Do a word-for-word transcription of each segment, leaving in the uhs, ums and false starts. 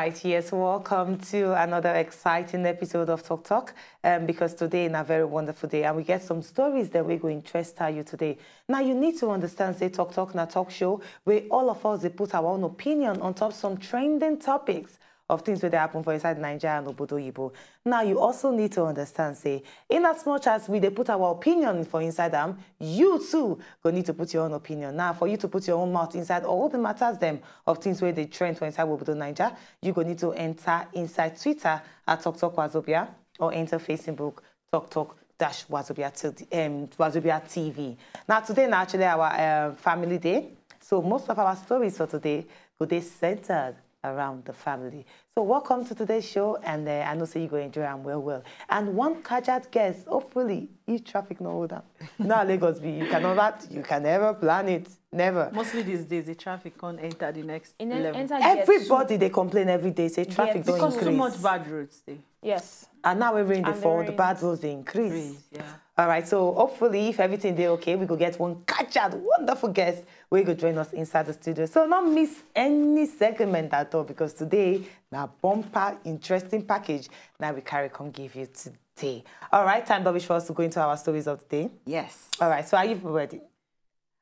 Yes, welcome to another exciting episode of Talk Talk. Um, because today is a very wonderful day, and we get some stories that we go interest you today. Now you need to understand, say Talk Talk na talk show where all of us they put our own opinion on top some trending topics of things where they happen for inside Nigeria and Obodo Yibo. Now you also need to understand, say, in as much as we they put our opinion for inside them, you too go need to put your own opinion. Now for you to put your own mouth inside all the matters them of things where they trend for inside Obodo Nigeria, you go need to enter inside Twitter at Talk Talk Wazobia or enter Facebook Talk Talk dash Wazobia to the um, Wazobia T V. Now today, now actually our um, family day. So most of our stories for today go they centered around the family. So welcome to today's show, and uh, I know say you go enjoy them well, well. And one kajat guest, hopefully, if traffic no hold up. You know how Lagos be, you can never, you can never plan it, never. Mostly these days, the traffic can't enter the next And then level. enter gear two. Everybody they complain every day, say traffic Gear don't Because too increase. Much bad roads, they Yes. And now every rain they And the fall, the rain. Bad roads they increase. Please, yeah. All right, so hopefully, if everything they okay, we go get one catch out wonderful guest. We go join us inside the studio. So not miss any segment at all, because today now bumper interesting package now we carry come give you today. All right, time dobish for us to go into our stories of the day. Yes. All right, so are you ready?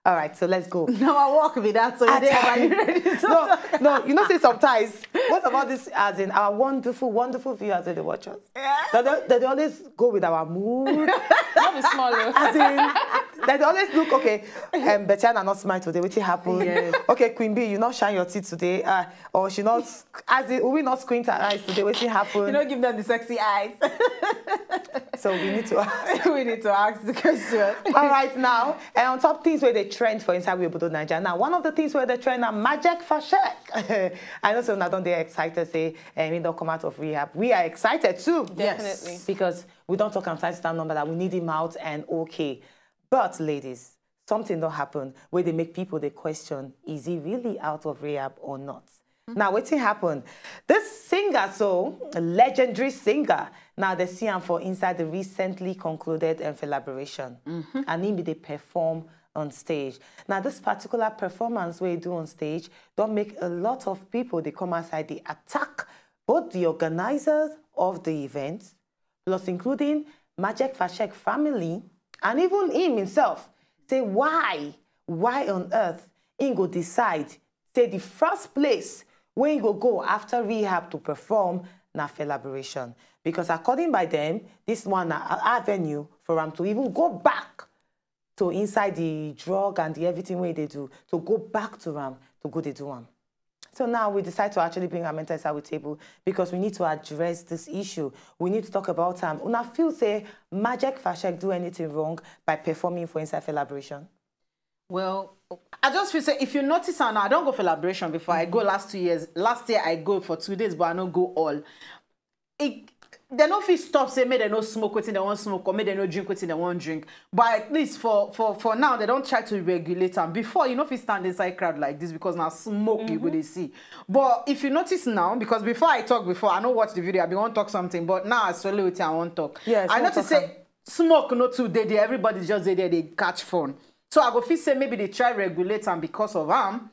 All right, so let's go. Now I walk with that, so you there, are you ready? No, no, you know, say sometimes, what about this, as in our wonderful, wonderful viewers that they watch us? They, they, they always go with our mood. Not be small. Oh. As in, they always look, okay, um, Betiana not smile today, what happened? Yes. Okay, Queen B, you not shine your teeth today, uh, or she not, as in, we not squint her eyes today, what happened? You don't give them the sexy eyes. So we need to ask. We need to ask the question. All right, now, and on top things where they trend for inside we Obodo Nigeria. Now, one of the things where they trend are magic for check. I know some don't they excited say, and he don't come out of rehab. We are excited too. Definitely. Because we don't talk and time number that we need him out and okay. But ladies, something don't happen where they make people the question, is he really out of rehab or not? Now, what happened? This singer, so a legendary singer, now they see him for inside the recently concluded and collaboration, and him be they perform on stage. Now, this particular performance where he do on stage don't make a lot of people they come outside the attack both the organizers of the event, plus including Majek Fashek family, and even him himself, say why, why on earth he go decide say the first place where he go go after rehab to perform na Felaboration. Because according by them, this one na a- avenue for him to even go back to inside the drug and the everything way they do, to go back to him, to go they do him. So now we decide to actually bring our mental health at the table because we need to address this issue. We need to talk about him. Una feel say Majek Fashek do anything wrong by performing for inside Felaboration? Well, I just feel say if you notice, and I don't go for Felaboration before. I go last two years. Last year I go for two days, but I don't go all. It, they no fit stop say make they no smoke wetin they want smoke or make they no drink wetin they want drink. But at least for for for now they don't try to regulate them. Before you no fit stand inside crowd like this because now smoke you go dey see. But if you notice now, because before I talk before, I no watch the video, I be wan talk something, but now I solely wetin I wan talk. Yes, I no notice talk say smoke no too dey there, everybody just dey there dey catch fun. So I go feel say maybe they try regulate am because of am.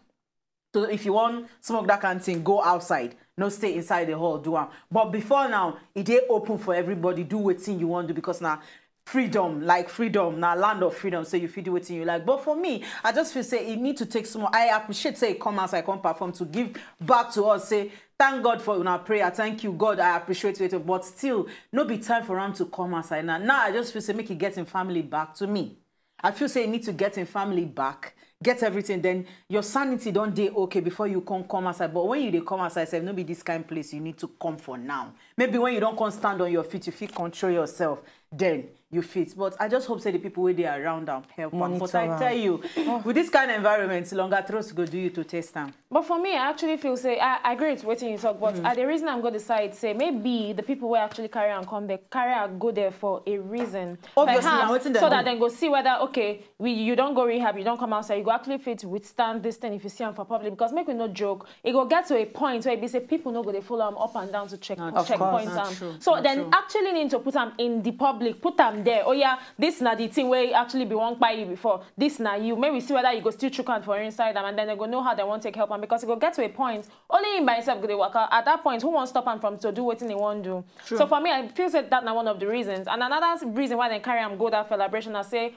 So if you want smoke that kind thing, go outside. No stay inside the hall, do am. But before now, e dey open for everybody. Do wetin you want do because now freedom, like freedom, now land of freedom. So you feel do wetin you like. But for me, I just feel say it need to take some. I appreciate say e come outside, come perform to give back to us. Say thank God for una prayer. Thank you, God. I appreciate it. But still, no be time for am to come outside now. Now I just feel say make e get him family back to me. I feel say he need to get him family back, get everything. Then your sanity don't dey okay before you come come outside. But when you dey come outside, sef, no be this kind place you need to come for now. Maybe when you don't come stand on your feet, you feel control yourself. Then you fit. But I just hope say the people where they around am help am. But Monitor I am. Tell you, with this kind of environment, longer throats go do you to test am. But for me, I actually feel say I, I agree with what you talk, but uh, the reason I'm going to decide say maybe the people who actually carry and come there carry and go there for a reason. Obviously, Perhaps, na wetin dem so do. That then go see whether okay, we you don't go rehab, you don't come outside, you go actually fit withstand this thing if you see am for public. Because make we no joke, it go get to a point where it be say people no go they follow am up and down to check Of checkpoints. course. Am. True, So na then true. Actually need to put am in the public, put am there. Oh yeah, this na the thing wey actually be wan kpai you before. This na you. Make we see whether you go still chook hand for inside am, and then they go know how they wan take help am, because e go get to a point only him by himself go dey waka. At that point, who wan stop am from to do wetin he wan do? So for me, I feel say that na one of the reasons. And another reason why they carry am go that celebration na say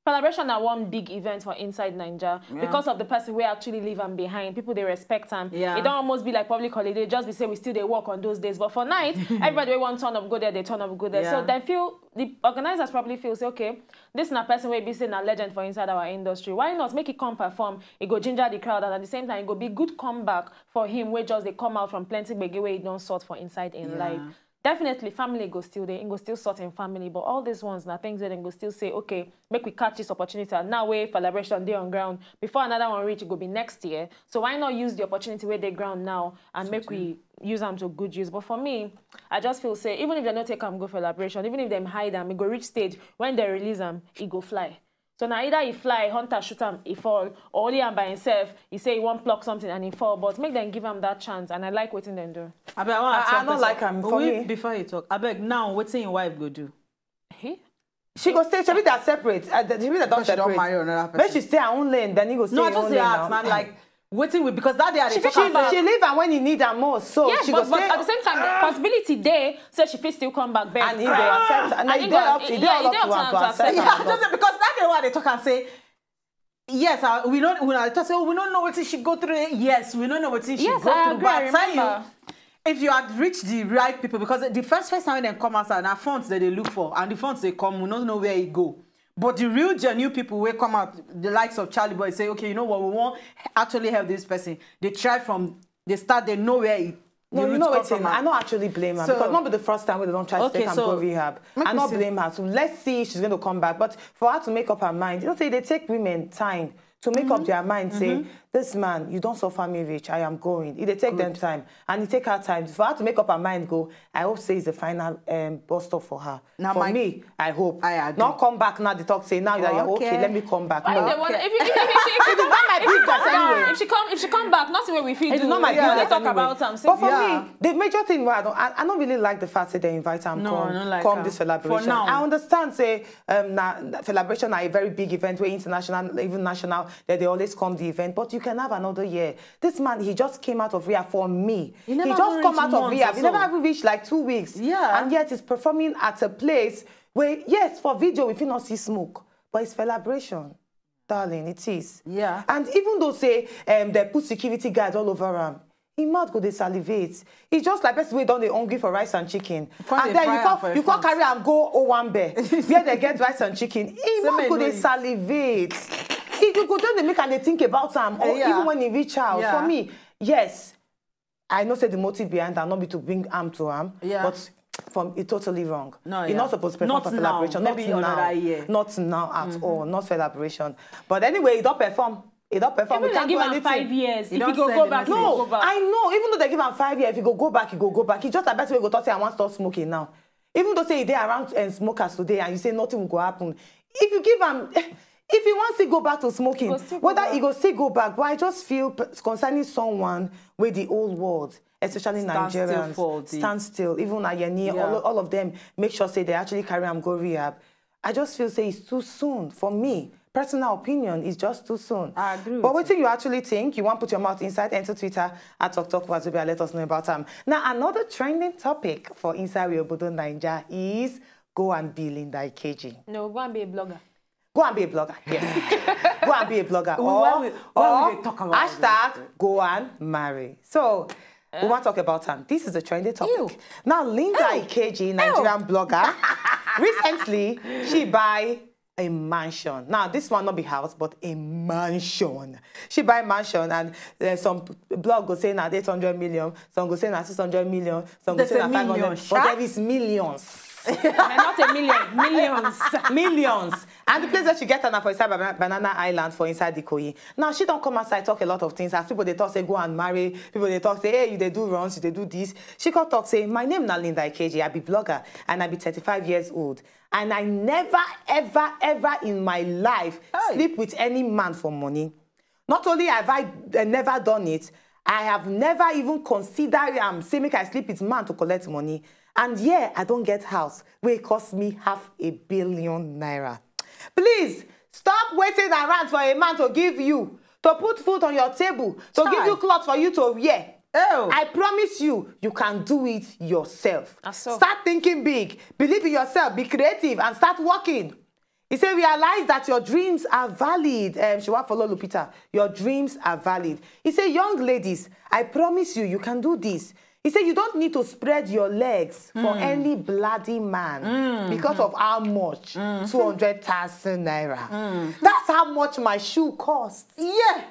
celebration na one big event for inside Naija because of the person wey actually leave am behind. People dey respect am. Yeah. E don almost be like public holiday, just be say we still dey work on those days. But for night, everybody wey wan turn up go there, they turn up go there. So Yeah. They feel, the organizers probably feel say, okay, this na person wey be say na legend for inside our industry. Why not make it come perform? It go ginger the crowd, and at the same time, it go be good comeback for him wey just dey come out from plenty gbege wey he don sort for inside in Yeah. life. Definitely, family go still dey, he go still sort in family, but all these ones na things wey dem go still say, okay, make we catch this opportunity. And now wey celebration dey on ground, before another one reach, it go be next year. So why not use the opportunity wey dey ground now and make we use am to good use? But for me, I just feel say even if they no take am go celebration, even if dem hide am, e go reach stage when they release am, e go fly. So na either he fly, hunter shoot am, he fall, or only am by himself, he say he wan pluck something and he fall. But make them give am that chance, and I like wetin dem do. Abeg, I wan I- ask I one no question. like am. For Wait, me- before you talk, abeg, now wetin him wife go do? He She go stay. Shebi they are separate. Uh, the- shebi they don Because she don separate. Marry another Make person. She stay her own lane. Then he go stay No, I his just own say lane ask, now. Man, like, wetin we, because that day I dey She talk fit about. She leave am when he need am most. So Yes, she but, go but stay. At the same time, possibility dey say she fit still come back, babe. And he go accept. And And he he dey go- up to, he dey he up dey to up am to to am to accept accept am. Yeah, just because that day wey I dey talk and say, yes, uh, we know, we know, I talk say, oh, we don't know what she go through. Yes, we don't know what she Yes, go I through. agree, But I I tell you, remember. If you had reached the right people, because the first first time when they come outside, na funds that they look for, and the funds they come, we don't know where it go. But the real genuine people will come out, the likes of Charlie Boy, say, okay, you know what, we won't actually help this person. They try from the start, they know where it. No, the you root know come what? From I am. No actually blame her So- because not be the first time wey they don try to Okay, take am so go rehab. make I we no see. Blame her. So let's see if she's going to come back. But for her to make up her mind, you know, say they take women time to make up their mind. Say, this man, you don't suffer me rich. I am going. It dey take them time, and it take her time for her to make up her mind. Go. I hope say it's the final um, bus stop for her. Now For my- me, I hope. I agree. Not come back now. They talk say now that you're okay. Okay. Let me come back. Why No. they want, if you, if, if, if, if, if, Not my business anyway. If she come, if she come back, nothing wey we fit It's do. not my Yeah, business they talk anyway. About am. But for Yeah. me, the major thing wey I don't, I, I don't really like the fact that they invite am No, come, I don't like come am. This For celebration. now. I understand say um, na, na celebration na a very big event where international, even national, that they always come the event. But you can have another year. This man, he just came out of rehab for me. He never He just even come reach out of months rehab. or He so. Never even reached like two weeks. Yeah. And yet he's performing at a place where, yes, for video we fit not see smoke, but it's celebration. Darling, it is. Yeah. And even though say um, they put security guards all over him, him mouth go dey salivate. It's just like person wey don dey hungry for rice and chicken. Come And dey then fry you am come for you come front. Carry am go Owambe where they get rice and chicken. Him Say mouth make go no Dey eat. Salivate. He go go don dey make am dey think about am. Or Yeah. Even when he reach house. Yeah. For me, yes, I know say the motive behind am not be to bring am to am. Yeah. But from it totally wrong. No, He yeah. Not supposed to perform Not for now. Celebration. Maybe Not now. Another year. Not now at all. Not celebration. But anyway, he don't perform. He don't perform. Even We they can't give do am anything. Five years. You If don't you go send go the back, message. no, No, go back. I know. Even though they give am five years, if he go go back, he go go back. He just, I bet he go talk say I want to stop smoking now. Even though say he dey around and smokers today and you say nothing will go happen, if you give am, if he wants to go back to smoking, Go still go whether back. He go still go back. But I just feel p- concerning someone with the old world, especially Stand still Nigerians, for the stand still. Even Ayeni, Yeah. all, all of them make sure say they actually carry am go rehab. I just feel say it's too soon for me. Personal opinion, it's just too soon. I agree But with wetin you actually think, you wan put your mouth inside, enter Twitter at Talk Talk Wazobia, let us know about am. Now, another trending topic for inside we Obodo Naija is go and be Linda Ikeji. No, go and be a blogger. Go and be a blogger. Yes. Go and be a blogger. Why Or, we- why we or dey talk about hashtag go and marry. So, we want to talk about am. This is a trending topic. Ew. Now, Linda Ew. Ikeji, Nigerian blogger, recently, she buy a mansion. Now, this one not be house, but a mansion. She buy mansion, and uh, some blog go say na eight hundred million, some go say na six hundred million, some go They say say na five hundred, million, but sha? There is millions. They're not a million, millions. Millions. And the place that she get her na for inside Bana- Banana Island for inside Ikoyi. Now she don't come outside talk a lot of things. As people they talk say go and marry, people they talk say, hey, you they do runs, you they do this. She come talk say, my name na Linda Ikeji, I be blogger and I be thirty-five years old. And I never, ever, ever in my life Hey. Sleep with any man for money. Not only have I uh, never done it, I have never even considered am say make I sleep with man to collect money. And yeah, I don't get house wey cost me half a billion naira. Please stop waiting around for a man to give you, to put food on your table, to give you cloth for you to wear. Oh. I promise you, you can do it yourself. Start thinking big, believe in yourself, be creative, and start working. He said, realize that your dreams are valid. Um, she want follow Lupita. Your dreams are valid. He said, young ladies, I promise you, you can do this. He said, you don't need to spread your legs for any bloody man because of how much? two hundred thousand naira. That's how much my shoe costs. Yeah.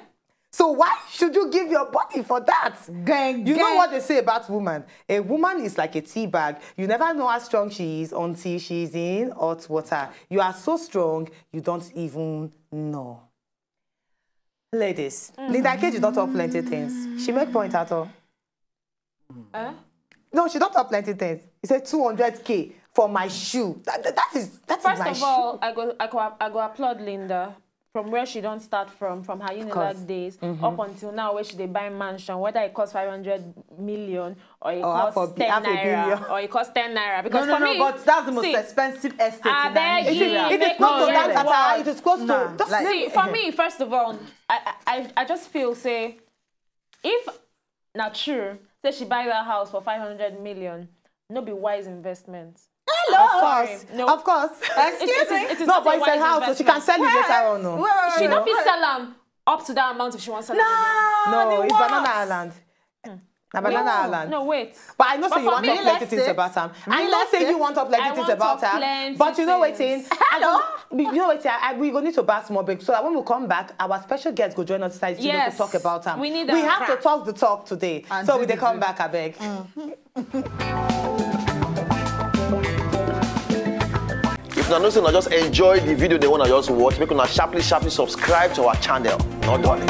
So why should you give your body for that? You know what they say about woman? A woman is like a tea bag. You never know how strong she is until she's in hot water. You are so strong, you don't even know. Ladies, Linda Keji don't talk plenty things. She make point at all. Eh? No, she don't talk plenty things. He said two hundred K for my shoe. That, that- that is that is First my of shoe. all, I go, I go, I go applaud Linda from where she don't start from, from her Unilag days up until now, where she dey buy mansion, whether it costs five hundred million or it Or half costs a bi- ten half a naira, billion. or it costs ten naira. No, Because no, for no, me, but that's the most see, expensive estate I in beg Nigeria. you, It is make not no to red that wall. Atta, it is close Nah, to just like- See, for me, first of all, I, I, I just feel say, if not true, say she buy that house for five hundred million, no be wise investment. Of course, No. of course. It's- it's- it's No, not but a it's a wise house, so she can investment. sell it later on. No. Wait, wait, She wait, no fit wait. Sell am up to that amount if she wants sell am. No, Then it's what? Banana Island. Na Banana Island. No, wait. But I know But say you for want me- to talk plenty things Real about am. I Real know say you estate. want to talk plenty I things want about talk am. plenty But you know things. wetin? I go- You know wetin? I, we go need to back small break so that when we come back, our special guest go join us inside studio Yes. to talk about am. We need We a have to wrap. talk the talk today. And So do we dey the come do. back, abeg. If una know say una just enjoy the video, they wanna just watch, make una sharply, sharply subscribe to our channel. Not darling.